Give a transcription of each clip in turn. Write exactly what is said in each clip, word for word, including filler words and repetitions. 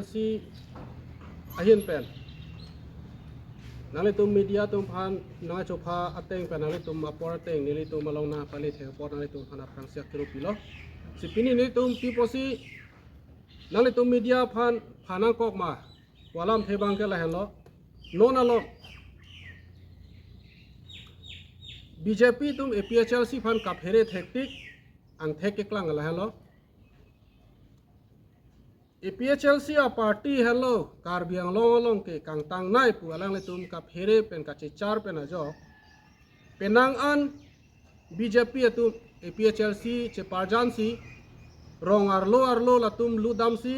L C ahin pen nanglitum media atum aphan nangchopha ateng pen nanglitum apor ateng nelitum along nangpale thek apor nanglitum aphan aphrangsi akuru pilo. Si pini nelitum pi pusi nanglitum media aphan phan nangkok ma pu alamthe abang ke lahenlo. Non along B J P atum A P H L C aphan kaphere thektik angthek keklang lahenlo. A P H L C a party henlo Karbi Anglong along ke kangtangnei pu alanglitum kaphere pen kachechar pen ajok penang an B J P atum A P H L C cheparjansi rong arlo arlo latum lutdamsi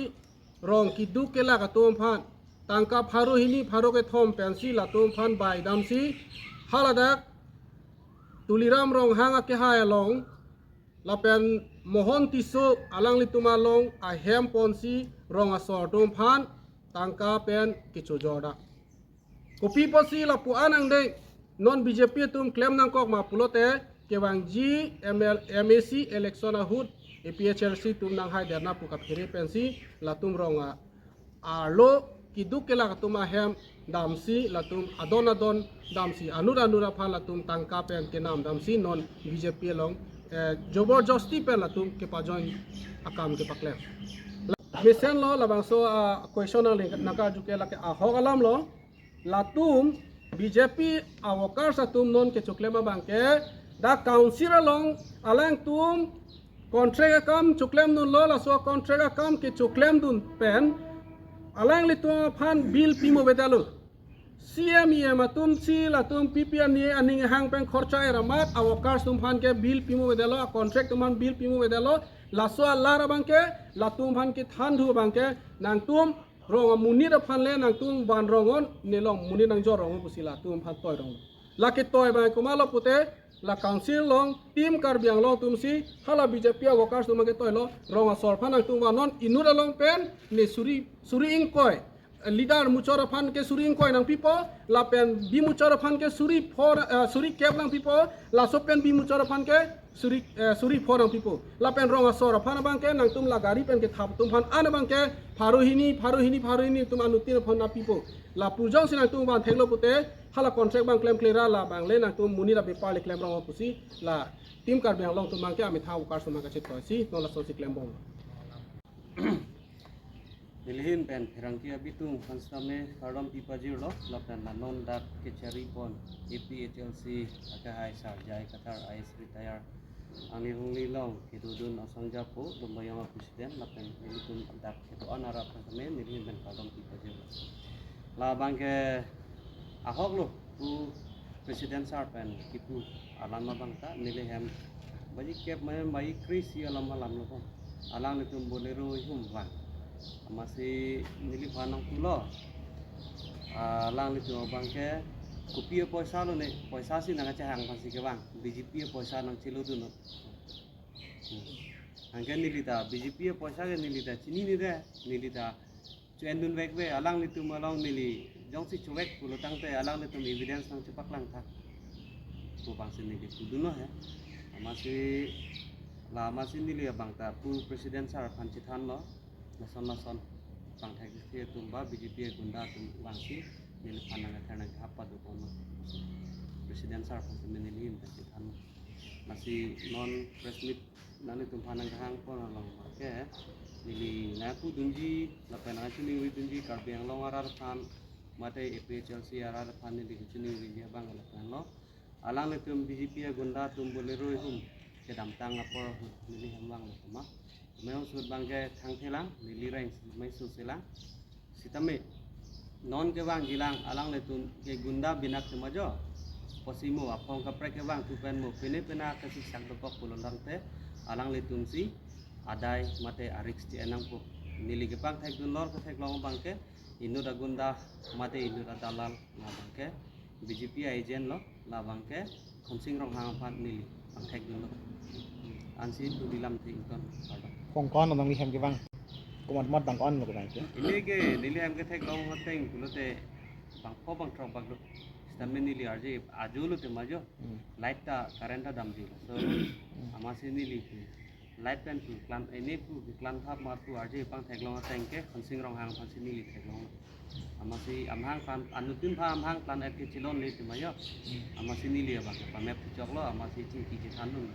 rong keduk kelak atum aphan tangka pharo hini pharo kethom pensi latum aphan baidamsi haladak Tuliram Ronghang akehai along lapen Mohon Tisso alanglitum along ahem ponsi rong asor atum aphan tangka pen kechojor dak. Kopi pusi lapu-an angdeng non B J P atum klem nangkok ma pulote kevangji M L, M A C election ahut A P H L C atum nanghai derna pu kaphere pensi latum rong a arlo keduk kelak atum ahem damsi latum adon adon damsi anut anut aphan latum tangka pen kenam damsi non B J P along eh, joborjosti pen latum kepajoin akam kepaklem. Mesenlo labangso a question nangling nangkarju ke lake ahok alamlo latum B J P a workers atum non kechoklem abang ke dak council along alangtum contract akam choklemdunlo laso contract akam kechoklemdun pen alanglitum aphan bill pimo avedetlo. C M E M atum si latum P P ani aning hang pen khorcha er amat a workers atum aphan ke bill pimo avedetlo, a contract atum aphan bill pimo avedetlo. Laso alar abang ke latum aphan kethan thu abang ke nangtum rong amonit aphan le nangtum van rong-on, nelong monit nangjor rong-on pusi latum aphan toi rong. Lake toi abang komatlo pute la council along Team Karbi Anglong atum si hala B J P a workers atum ke toilo rong asor aphan nangtum vanon inut along pen ne suri suri ingkoi leader muchor aphan ke suri ingkoi nangpipo lapen bi muchor aphan ke suri pho eh, suri kep nangpipo laso pen bi muchor aphan ke suri eh, suri pho nangpipo lapen rong asor aphan abang ke nangtum la gari pen kethap atum aphan an abang ke pharo hini pharo hini pharo hini atum anuttin aphan nangpipo lapu jongsi nangtum van theklo pute hala contract abang klemkle ra labang le nangtum monit abepar le klem rong pusi la Team Karbi Anglong atum abang ke amitha a workers atum abang kachetoisi non lasonsi klembom. Neli ahin pen pherangke abitung aphan sitame kardom pipajirlo lapen la non dak kechari pon A P H L C akehai Sar J I Kathar I A S retire angni hunglilong kedodun asong japo Dumbayong a president lapen nelitum dak kedo-an arat aphan sitame neli ahin pen kardom pipajirlo. Labang ke ahok lo pu president sir pen kipu alam abang ta neli hem baji kep mane baji kre-isi alam alam lo pon. Alanglitum Bolero ihum vang. Amatsi neliphan nangpulo. Alanglitum abang ke kopi apoisa lo ne, poisa si nangkachehang aphansi kevang. B J P apoisa nangchelodunlo. Hmm. Anke neli ta B J P apoisa ke neli ta chinine de, neli ta cho-endun vekve alanglitum along neli jongsi chovek pulo tangte alanglitum evidence nangchepaklang thak. Pu abangsi neli pudunlo he. Amatsi la amatsi neli abang ta pu president sir aphan chethanlo. Lason lason pangthek si atum ba B J P agunda atum vangsi neliphan nangkether nangkehap pado ponlo. President sir aphan sitame neli ahin pen chethanlo. Amatsi non press meet nanglitum aphan nangkehang pon along ke neli nangpudunji lapen nangchiningridunji Karbi Anglong arat aphan mate A P H L C arat aphan neli kachiningridunji abang lapen lo alanglitum B J P agunda atum Bolero ihum kedamtang apor ahut neli hem vanglo tema. Meo sut abang ke thangthelang neli reng mei suselang. Sitame non kevangjilang alanglitum ke gunda binak tema jo. Pusi mo aphong kaprek kevang thupen mo pine pina kasiksak dokok pulo tangte alanglitum si adai mate a-risk che-en nangpo. Neli kepangthekdun lor ketheklong abang ke inut agunda mate inut adalal abang ke B J P agent lo labang ke Khonsing Ronghang aphan neli pangthekdunlo. Ansi tu dilam the ington kardom. Kong kon abang hem kevang. Komat mat abang kon lo kevang ke. Neli ke neli hem ketheklong ateng pulote bangpho bangthrok bak lo. Sitame neli arje ajo lo tema jo. Hmm. Light ta current ta damji lo. So amatsi neli Light pen pu keklang, ene pu keklang thap ma pu arje pangtheklong ateng ke Khonsing Ronghang aphansi neli theklong. Amatsi amahang keklang, anuttin aphan amahang keklang et ke chelongle tema jo. Amatsi neli abang ke pamep choklo, amatsi chingki chethandun.